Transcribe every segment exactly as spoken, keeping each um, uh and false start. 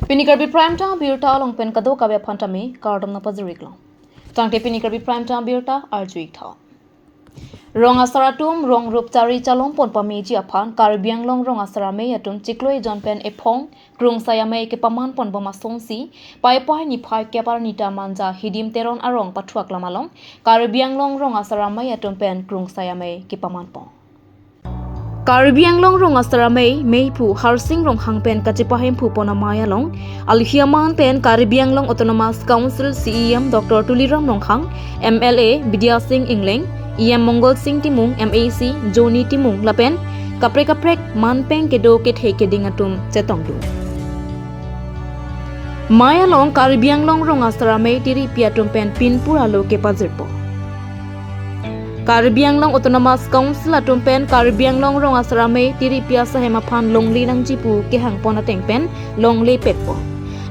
Pini Karbi Prime Time abirta along pen kadokave aphan tame kardom nangpajir-iklo. Tangte pini Karbi Prime Time abirta arju-ik tha. Rong asar atum rong rup chari chalom pon pameji aphan Karbi Anglong rong asar amei atum chiklo ejon pen ephong Krungsai Amei kepaman pon bom asonsi, Paipai niphai kep arni ta Manja Hidim Teron arong pathuak lam along Karbi Anglong rong asar amei atum pen Krungsai Amei kepaman pon. Karbi Anglong rong asar amei meiphu Harsing Ronghang pen kachepahemphu pon amei along, alhi aman pen Karbi Anglong Autonomous Council C E M Doctor Tuliram Ronghang, M L A Bidya Sing Engleng, E M Mongol Sing Timung, M A C Johnny Timung lapen kaprek kaprek manpeng kedo kethe keding atum chetongdun. Amei along Karbi Anglong rong asar amei tiripi atum pen pinpur alo kepajirpo. Karbi Anglong Autonomous Council atum pen Karbi Anglong rong asar amei tiripi asahem aphan longle nangji pu kehang pon ateng pen longle pet pon.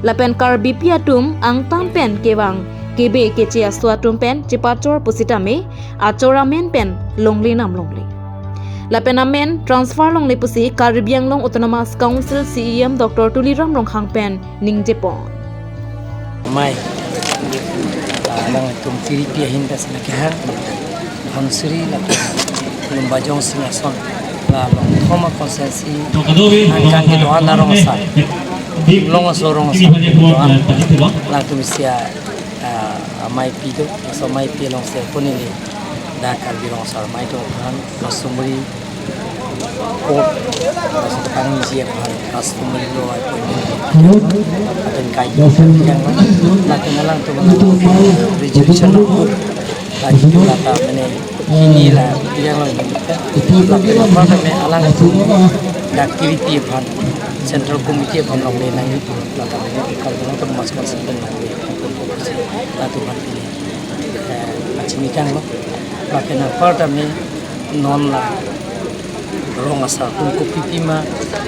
Lapen Karbipi atum angtan pen kevang kebe keche aso atum pen chepachor pusitame achor amen pen longle nam longle. Lapen amen transfer longle pusi Karbi Anglong Autonomous Council C E M Doctor Tuliram Ronghang pen ningje pon. Amei, ah, nangtum tiripi ahin ta sina kehang, Dhansiri lapen Lumbajong Singhason, la Longthom a constituency angkang kedo-an arong asar, Long aso rong asar kedo-an, latum isi a, ah, ameipi do, laso ameipi alongsi konili dak Karbi rong asar amei atum aphan customary court, laso tangji aphan customary law appointment, lapen kai yang, lapen alangtum resolution lapu, laju lata mane hini la yang lo, lapen apa tame alangtum dak tiripi aphan Central Committee aphan longle nangji pu, lata mane Karbi Anglong Autonomous Council pen longle, latum aphan pini, eh, pachini tanglo. Lapen apar tame non la rong asar atum kopipi ma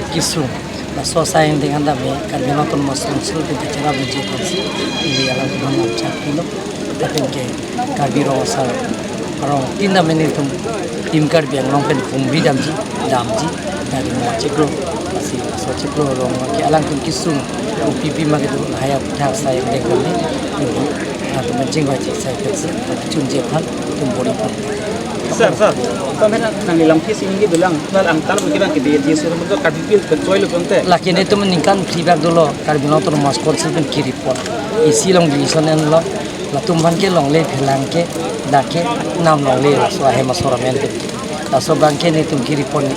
kesung, laso asai angdeng an tame Karbi Anglong Autonomous Council pen kachara benji aphansi ili alangtum aphan lam chak pilo. Lapen ke Karbi rong asar arong tin tame netum Team Karbi Anglong pen humri damji, damji, dari mo chiklo, lasi laso chiklo rong ke alangtum kesung kopipi ma kedo, lahai aputhak asai angdeng tame, latum chingvai chik sai pensi chunje aphan tum bor-i pon. Sir, sir, kami na nang ilam kis ini gitu lang, nal angtar mungkin ang kebet di suruh muncul Karbi Anglong pen choi lo pon te. Lake netum ningkan phli bak dolo Karbi Anglong Autonomous Council pen ke-report. Isi along decision enlo, latum aphan ke longle phelang ke, dak ke nam longle laso ahem asor amen pen ke. Laso abang ke netum ke-report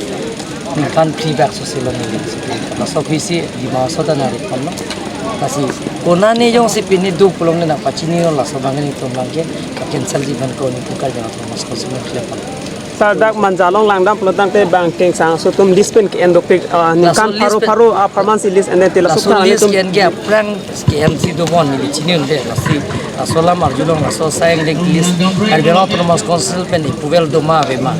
ningkan phli bak so silo neli. Laso aphi si Dima Hasao ta nang-report lo. Lasi konane jongsi pini do pulote nangpachinilo, laso abang netum abang ke cancel ji aphan ko netum Karbi Anglong Autonomous Council pen clear pon. Sir, dak Manja along langdam pulo tangte bang kengsang aso atum list pen ke-en dokpik, ah, ningkan pharo pharo apharman si list en-e te, laso laso aphrang list netum ke-en ke aphrang ke-ensi dobom neli chini un-e, lasi laso alam arjulong, laso asai angdeng list Karbi Anglong Autonomous Council pen approval doma ave ma,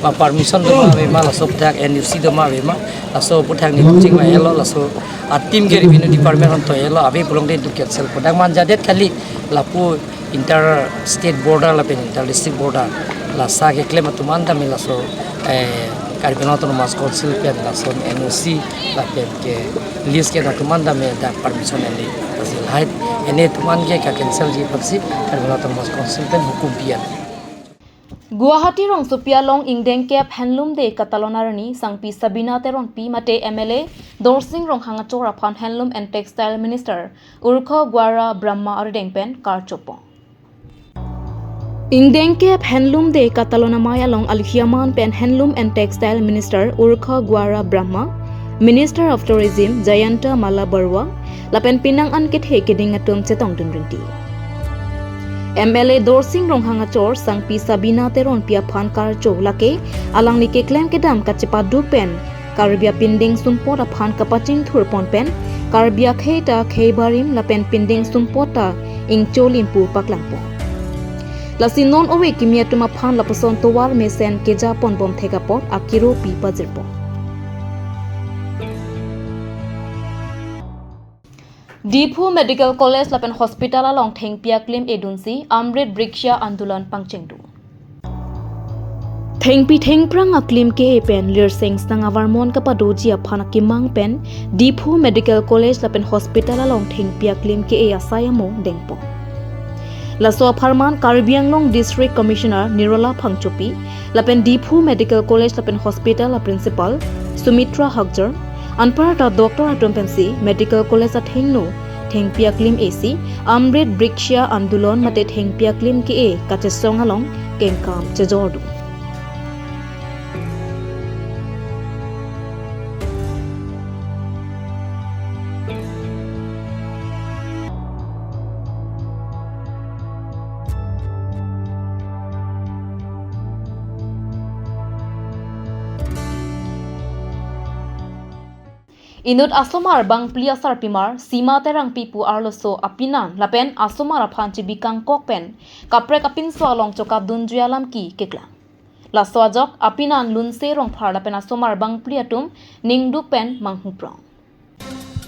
ma permission doma ave ma, laso aputhak N O C doma ave ma, laso aputhak netum chingvailo, laso a-team ke Revenue Department an toilo, ave pulote netum cancel pon. Dak Manja det kali, lapu inter state border lapen inter district border, lasa keklem atum an tame laso, eh, Karbi Anglong Autonomous Council pen lason N O C lapen ke list ke-en atum an tame dak permission en-e, lasi lahai en-e atum an ke ka-cancel ji aphansi Karbi Anglong Autonomous Council pen hukum pi-an. Guwahati rongsopi along ingdeng kep Handloom Day katalon arni Sangpi Sabina Teronpi mate M L A Dorsing Ronghang achor aphan Handloom and Textile Minister Urkho Gwara Brahma arideng pen karcho pon. Ingdeng kep Handloom Day katalon amei along alhi aman pen Handloom and Textile Minister Urkho Gwara Brahma, Minister of Tourism Jayanta Malla Barua, lapen penang an kethe keding atum chetongdun rinti. M L A Dorsing Ronghang achor Sangpi Sabina Teronpi aphan karcho, lake alangli keklem kedam kachepaduk pen Karbi apindeng sumpot aphan kapachingthur pon pen Karbi akhei ta khei barim lapen pindeng sumpot ta ingcholim pu paklang pon. Lasi non ove kimi atum aphan lapuson tovar mesen keja pon bom thek apot akiro pi pajir pon. Diphu Medical College lapen Hospital along thengpi aklim edunsi Amrit Briksha Andolan pangchengdun. Thengpi thengphrang aklim ke-e pen lirsengsang avarmon kapadoji aphan akemang pen Diphu Medical College lapen Hospital along thengpi aklim ke-e asai amo dengpon. Laso apharman Karbi Anglong District Commissioner Nirola Phangchopi lapen Diphu Medical College lapen Hospital a Principal Sumitra Hakjar, anparta doctor atum pensi Medical College athengno thengpi aklim esi Amrit Briksha Andolon mate thengpi aklim ke-e kachesong along kengkam chejordo. Inut asomar bangphli asarpimar Sima Terangpi pu arloso apinan lapen asomar aphan chibi kangkok pen kaprek apinso along chokap dunjui alam ke keklang. Laso ajok apinan Lunse Rongphar lapen asomar bangphli atum ningduk pen manghuprong.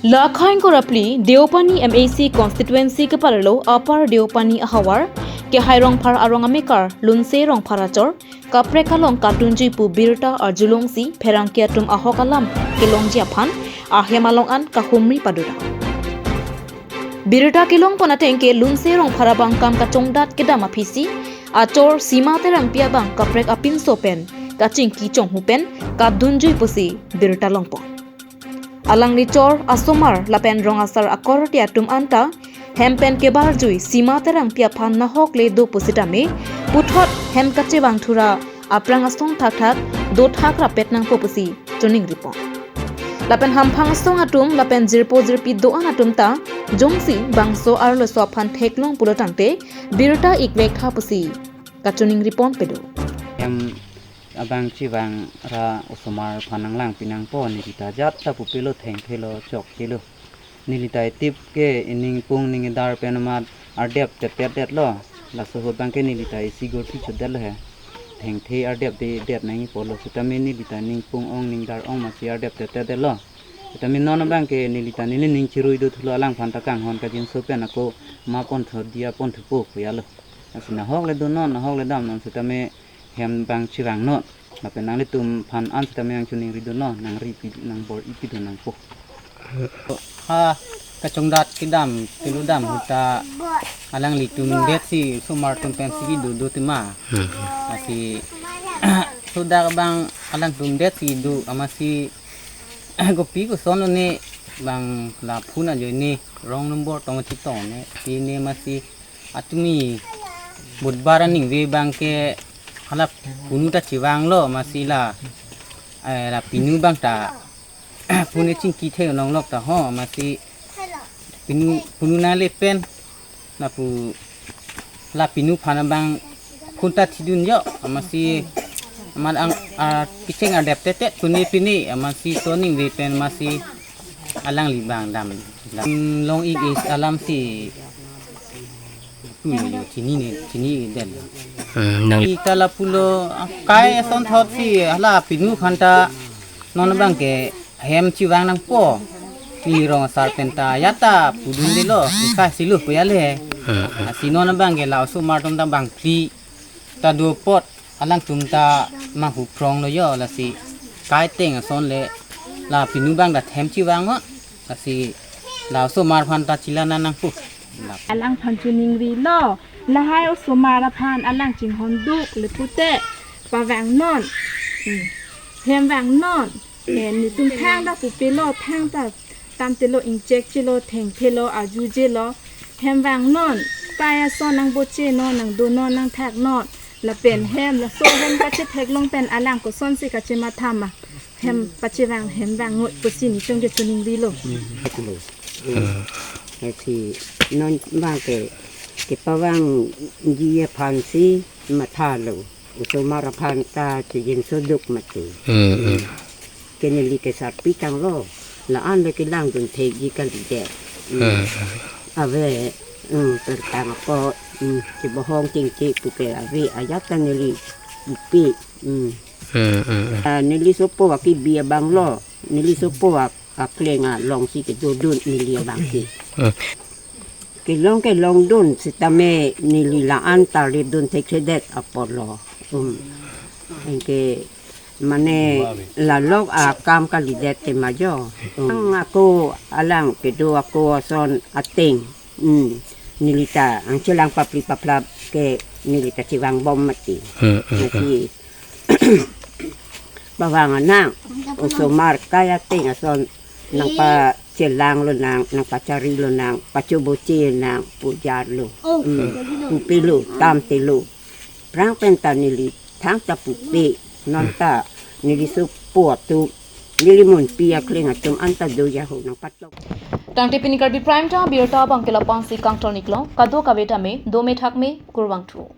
Lakhang Korapli Deopani M A C constituency keparlo Upper Deopani ahavar Kehai Rongphar arong amekar Lunse Rongphar achor kaprek along kadunjui pu birta arjulongsi pherangke atum ahok alam kelongji aphan ahem along an kahumri padodam. Birta kelongpon ateng ke Lunse Rongphar abang kam kachongdat kedam aphisi achor Sima Terangpi abang kaprek apinso pen kachingki chonghu pen kadunjui pusi birta longpon. Alangli chor asomar lapen rong asar akorte atum anta hem pen kebarjui Sima Terangpi aphan nahok le do pusitame puthot hem kachevang thura aphrang asong thakthak dothak rapet nangpo pusi choningripon. Lapen hamphang asong atum lapen jirpo jirpi do-an atum ta jongsi bangso arloso aphan theklong pulo tangte birta ikvek tha pusi kachoningripon pedo. Hem abang chevang ra osomar aphan nanglang pinangpo, nelita jat ta pupilo, thengthelo chokthelo. Nelita etip ke ining pung ning edar pen amat ardep tetet detlo. Laso ahut abang ke nelita isi gurti chodetlo he. Thengthe ardep de det nangji pulo. Sitame nelita ning pung ong ning dar ong masi ardep tetet detlo. Sitame non abang ke nelita neli ning chirui do thulo, alangphan ta kanghon kajinso pen ako ma pon thu dia pon thupo koyalo. Lasi nahok le do non, nahok le dam non sitame hem abang chevang non. Lapen nanglitum aphan an sitame nangchoningri do non, nangri pi, nangbor-i pi do nangpo. Ha kachongdat kedam, keludam ahut ta alanglitum detsi osomar atum pensi kedo do tema. Hmm. Lasi sodak abang alangtum detsi do amatsi kopi koson ne bang la phun ajoine wrong number tong chetong ne, pine amatsi atumi Budbar aningve abang ke hala punu ta chevanglo, amatsi la, eh, la pinu abang ta punu chingki the nonglok ta ho, amatsi pinu, punu nangle pen lapu la pinu aphan abang phun ta thidun jo, amatsi amat ang, ah, kecheng ardep tetet kune pine, amatsi so aningve pen amatsi alangli abang dam, dam long-ik-e alamsi pulo yo, chini ne, chini den. Hmm, nang ita lapulo, ah, kai ason thotsi hala pinu aphan ta non abang ke hem chevang nangpo. Ni rong asar pen ta ya ta pudun delo, kai si lo koyale. Hmm, hmm. Lasi non abang ke la osomar atum ta bangphli ta do apot alangtum ta manghupronglo yo, lasi kai ateng ason le la pinu abang ta hem chevang non. Lasi la osomar aphan ta chelang nangpo. Alangphan choningrilo, lahai osomar aphan alang chinghon duk le pute pavang non. Hmm. Hem vang non. Eh, netum thang ta pupilo, thang ta tamtelo, ingchek chelo, thengthelo, arjujelo. Hem vang non. Kai ason nangboche non, nangdo non, nangthak non. Lapen hem, laso hem kachetheklong pen alang kosonsi kachematha ma. Hem pachevang, hem vang ngot pusi netum ke choningrilo. Hmm. Lasi non abang ke kepavangji aphansi mathalo. Osomar aphan ta chejinso duk mati. Hmm, hmm. Ke neli ke sarpi tanglo. La-an le kelangdun thekji kalidet. Hmm. Hmm. Ave, hmm, pertang apot, hmm, chebohong chingki puke ave, ajat ta neli upi. Hmm. Hmm, hmm, hmm. Ah, neli sopo akibi abanglo. Neli sopo ak-, akleng alongsi kedodun neli abang ke. Hmm. Kelong kelongdun sitame neli la-an ta ridun thekthedet apotlo. Hmm. Anke mane lalok akam kalidet tema jo. Ang ako alang kedo ako ason ateng. Hmm. Neli ta ang chelang papli paplap ke neli ta chevang bom mati. Eh, eh, eh. Mati. Bavang anang. Osomar kai ateng ason nangpachelang lonang, nangpachari lonang, pachoboche nang, pujar lo. Hmm. Pupe lo, tamte lo. Prang pen ta neli thangta pupe, non ta neli supo atum, neli munpi akleng atum anta do jaho nangpatlok. Tangte pini Karbi Prime Time abirta abang ke lapu-ansi kangton iklo, kadokave tame, dome thakme, kurvangthu.